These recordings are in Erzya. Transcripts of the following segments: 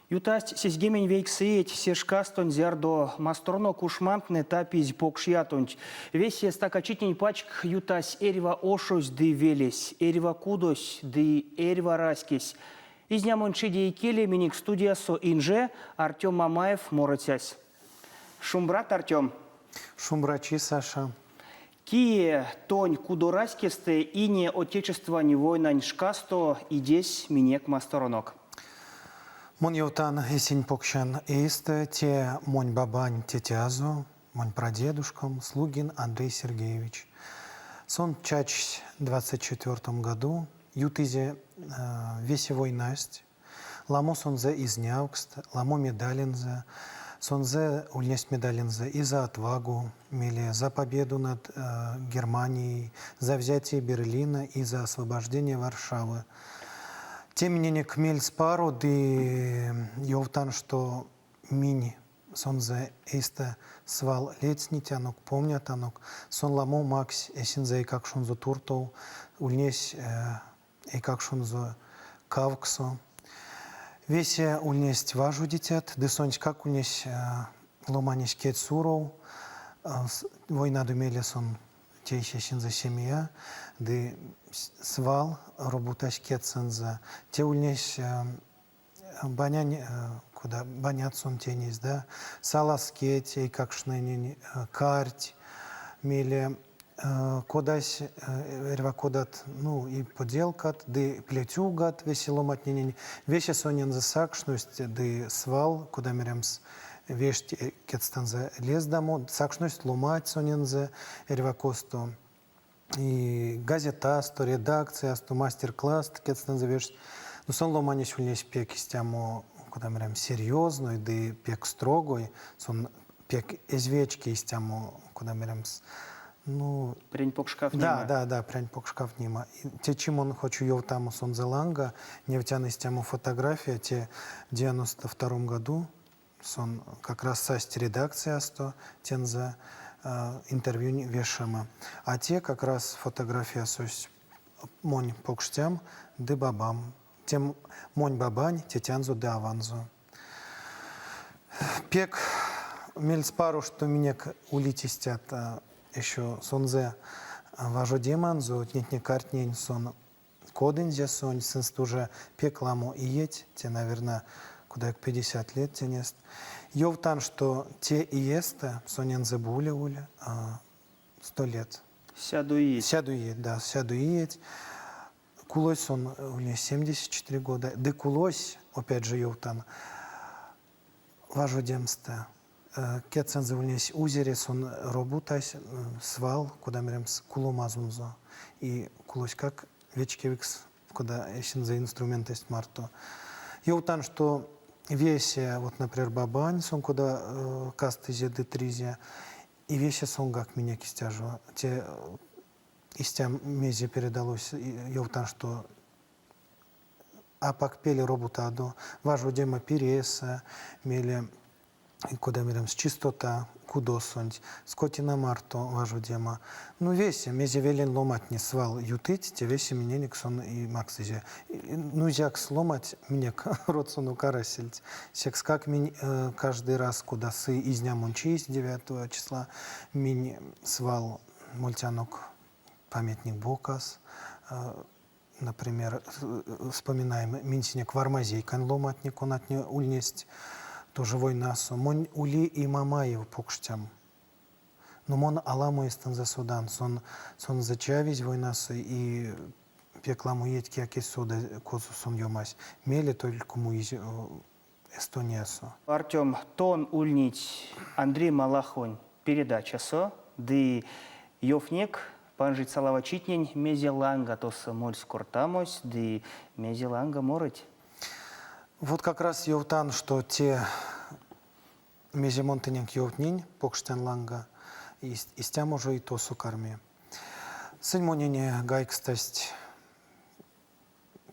Ютасть 79 иеть се шкастонть, зярдо масторонок ушмантнэ тапизь покш ятонть. Весе стакачитнень пачк ютась эрьва ошось ды велесь, эрьва кудось ды эрьва раськесь. Изнямонь чиде икеле минек студиясо инже Артём Мамаев морыцясь. Шумбрат, Артём! Шумбрачи, Саша! Кие тонь кудораськестэ Ине Отечествань войнань шкасто идесь минек масторонок? Мон ёвтан эсень покшан эйстэ, те монь бабань тетязо, монь прадедушкам Слугин Андрей Сергеевич. Сон чачсь 24 году, ютызе весе войнасть, Ламо сонзэ изнявкст, ламо медалензэ. Сонзэ ульнесть медалензэ и за отвагу, мейле за победу над Германией, за взятие Берлина и за освобождение Варшавы. Те миненек мельспаро ды ёвтан, што минь сонзэ эйстэ свал ледстнитянок, помнятанок. Сон ламо макссь эсензэ эйкакшонзо туртов, ульнесь эйкакшонзо кавксо. Весе ульнесть важодицят, ды сонськак ульнесь ломанесь кедьсуров. Войнадо мейле сон тейсь эсензэ семия ды свал роботась кедьсэнзэ. Те ульнесь банянь, кода банят сон тейнесь, да, салазкеть эйкакштненень, карть, мейле кодась эрьва кодат, ну, и поделкат, ды плетюгат весе ломатненень. Весе сонензэ сакшность ды свал, кода меремс, вешть кедьстэнзэ лездамо, сакшность ломать сонензэ эрьва косто. И газетасто, редакциясто, мастер-класст кедьстэнзэ вешсть. Но сон ломанесь ульнесь пек истямо, кода меремс, серьезной ды пек строгой. Сон пек эзь вечке истямо, кода меремс, ну... Прянь покшкавтнема. Да, да, да, прянь покшкавтнема. Течи мон хочу ёвтамо сонзэ ланга, невтян истямо фотография, те 92 году сон как раз састь редакциясто тензэ интервьюнь вешема. А те как раз фотографиясось монь покштям ды бабам. Те монь бабань тетянзо ды аванзо. Пек мельспаро, што минек улить истят еще сонзэ важодеманзо, нетне картнень сон кодынзе сонь, сынст уже пек ламо иеть, те, наверное, кудак 50 лет тенест. Ёвтан, што те иестэ сонензэ бу уле 100 лет. Сядо иеть. Сядо иеть, да, сядо иеть. Кулось сон ульнесь 74 года. Ды кулось, опять же ёвтан, важодемстэ. Кедьсэнзэ ульнесь узере, сон роботась свал, кода меремс, куломазонзо. И кулоськак вечкевикс, кода эсензэ инструментэст марто. Ёвтан, што весе, вот, например, бабань сон кода кастызе ды тризе, и весе сонгак минек истя жо. Те истя мезе передалось, ёвтан, што апак пеле роботадо, важодема пиресэ, мейле, кода меремс, чистота кудосонть, скотина марто важодема. Ну, весе, мезе велень ломатне свал ютыть, те весе миненек сон и максызе. Нузякс ломать минек родсонок арасельть. Секскак минь каждый раз, кода сы изнямонь чись 9 числа, минь свал мольтянок памятник бокас, например, вспоминаем минсинек Вармазейкань ломатне, конатне ульнесть тоже войнасо. Монь ули и Мамаев покштям. Но мон аламо эстензэ содан. Сон, сонзэ чавизь войнасо и пек ламо иеть кияк эзь сода, косо сон ёмась. Мейле только муизь Эстониясо. Артём, тон ульнить Андрей Малаховонь передачасо ды ёвтнек панжить салавачитнень, мезе ланга тосо мольсь кортамось ды мезе ланга морыть? Вот как раз ёвтан, что те мезе мон тыненк ёвтнинь покштян ланга, истямо жо и тосо карми. Сынь монень гайгстасть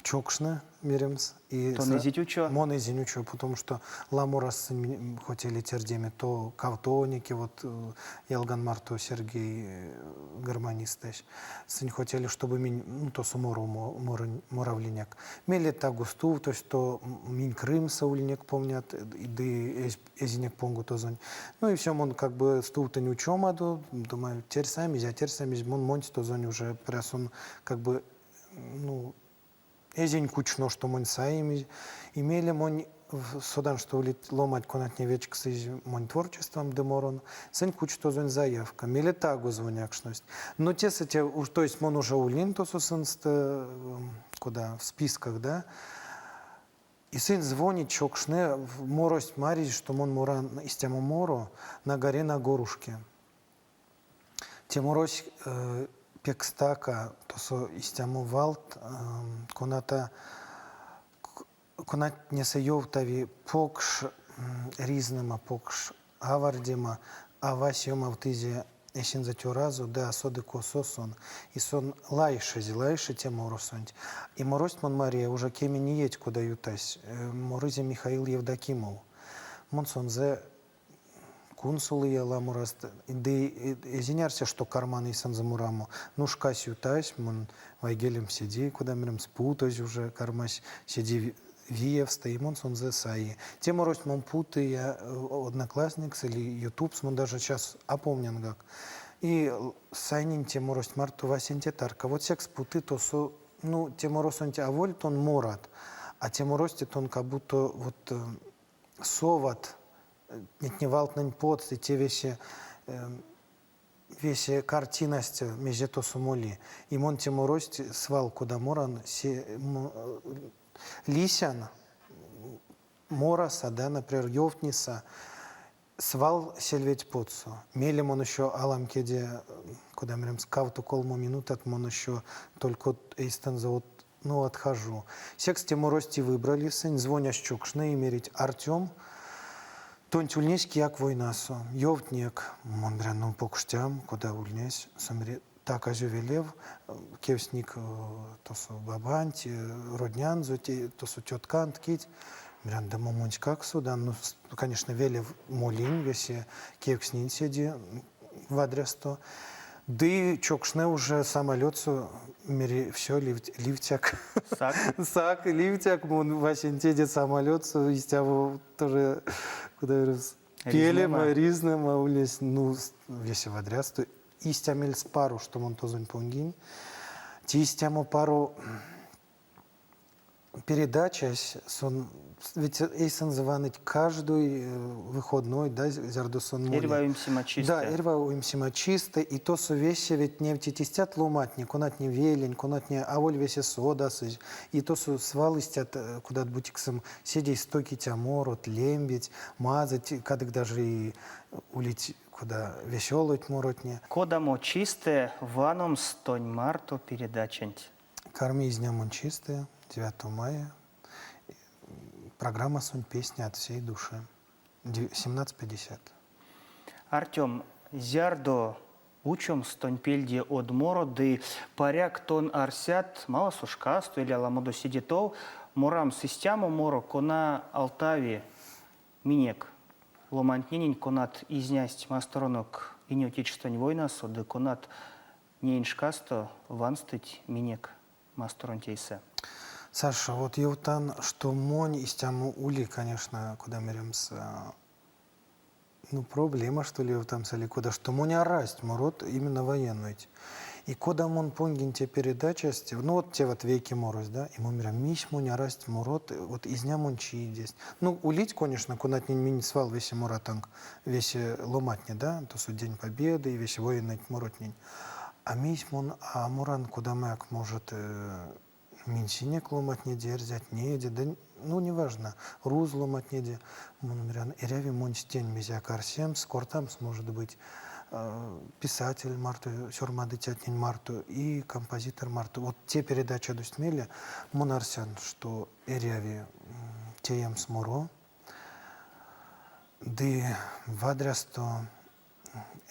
чокшне. меремс. И Тон эзить учо? Мон эзинь учо, потому что ламо раз сынь хотели тердеме, то кавтоники, вот ялган марто Сергей гармонистэсь. Сынь хотели, чтобы минь, ну, тосо моро моравлинек. Мейле таго стувтось, то минь Крымсэ ульнек, помнят, ды эзинек понго тозонь. Ну и все, мон как бы стувтынь учомадо, думаю, терьсамизь, а терьсамизь, мон монсь тозонь уже прясон как бы, ну, эзинь кучно, что монь саимизь. И мейле монь содан, что улить ломать конатне вечксызь монь творчеством ды морон, сынь кучсть тозонь заявка, мейле таго звонякшность. Но тесэ те, то есть мон уже ульнинь тосо сынст, куда, в списках, да, и сынь звонить чокшне, морость маризь, что мон моран истямо моро на горе на горушке. Те морось пек стака, тосо истямо валт, коната конатнесэ ёвтави покш ризнэма, покш авардема, авась ёмавтызе эсензэ цёразо ды а соды косо сон. И сон лайшезь лайши те моросонть. И морость мон мария уже кемень иеть кода ютась. Морызе Михаил Евдокимов. Мон сонзэ кунсолыя ламо разт. Ды эзинь арсе, что карман эйсэнзэ морамо. Ну, шкась ютась, мон вайгелем седи, кода меремс, путозь уже кармась седи виевстэ, и мон сонзэ саи. Те морось мон путыя Одноклассникс или Ютубс, мон даже сейчас а помнянгак. И сайнинь те морость марто васенце тарка. Вот секс путы тосо, ну, те моросонть аволь тон морат, а те моросте тон как будто вот соват нетне валтнэнь потс, и те весе весе картинась мезе тосо моли. И мон те морость свал кода моран се лисян мораса, да, например, ёвтниса, свал сельведь потсо. Мейле мон еще аламкеде, кода меремс, кавто колмо минутат мон еще только эйстэнзэ вот ну, отхожу. Секс те морости выбрали сынь, звонясь чокшне и мерить: Артем, тонть ульнесь кияк войнасо, ёвтнек. Мон мерян, ну, покштям, кода ульнесь, сон мери, так азё велев, кевстник тосо бабанть, роднянзо, тосо тётканть, кить. Мерян, да монськак содан, ну, конечно, велев молинь, весе кевкстнинь седе вадрясто. Ды чокшне уже самолетсо мери, все, ливтяк. Сак? Сак, ливтяк, мон васенцеде самолетсо, истямо тоже, кода меремс, пелема, ризнэма ульнесь, ну, весе вадрясто. Истя мельспаро, что мон тозонь понгинь. Те истямо паро передачась, сон ведь эйсэнзэ ваныть каждый выходной, да, зярдо сон моли. Эрьва оймсема чистэ. Да, эрьва оймсема чистэ. И тосо весе ведь невтить истят ломатне, конатне велень, конатне аволь весе содасызь. И тосо свал истят кудат бутиксэм седей стокить морот, лембить, мазыть, кадык даже и улить куда веселыть моротне. Кодамо чистэ ваномс тонь марто передачанть? Карми изнямонь чистэ, 9 мая. Программасонть песня от всей души. 17.50. Артем, зярдо учомс тонь пельде од моро ды паряк тон арсят маласо шкасто или аламодо седе тов морамс истямо моро, кона алтави минек ломантненень, конат изнясть масторонок Ине Отечествань войнасо ды конат неень шкасто ванстыть минек масторонть эйсэ? Саша, вот ёвтан, что монь истямо ули, конечно, кода меремс, ну, проблема, что ли, ёвтамс или кода, что монь арасть морот именно военнойть. И кода мон понгинь те передачасти, ну, вот те вот вейке морось, да, и мон мерян, мейсь монь арасть морот, вот изнямонь чидест. Ну, улить, конечно, конатнень минь свал весе моратанк, весе ломатне, да, тосо День Победы, и весе военнойть моротнень. А мейсь мон а моран кодамояк, может, минсинек ломатнеде, эрзятнеде, да, ну, неважно, руз ломатнеде, мон мерян, эряви монстень мезеяк арсемс, кортамс, может быть, писатель марто, сёрмадыцятнень марто и композитор марто. Вот те передачадость мейле мон арсян, что эряви теемс моро, ды вадрясто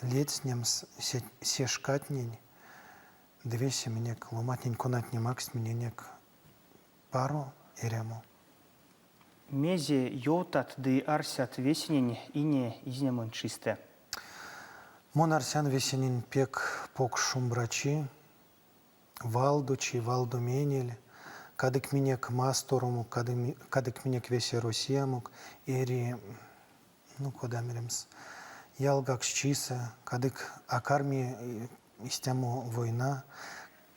ледстнемс се шкатнень, ды весе минек ломатнень, конатне макссть миненек паро. эрямо. Мезе ёвтат ды арсят весенень ине изнямонь чистэ? Мон арсян весенень пек покш шумбрачи, валдочи, валдо менель, кадык минек масторомок, кадык минек весе Россиямок эри, ну, кода меремс, ялгаксчисэ, кадык а карми истямо война,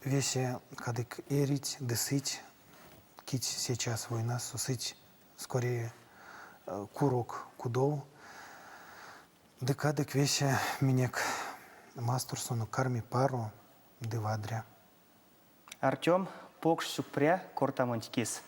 весе кадык эрить ды сыть, кить сейчас войнасо, сыть скорее курок кудов. Ды кадык весе минек масторсонок карми паро ды вадря. Артём, покш сюкпря кортамонть кис.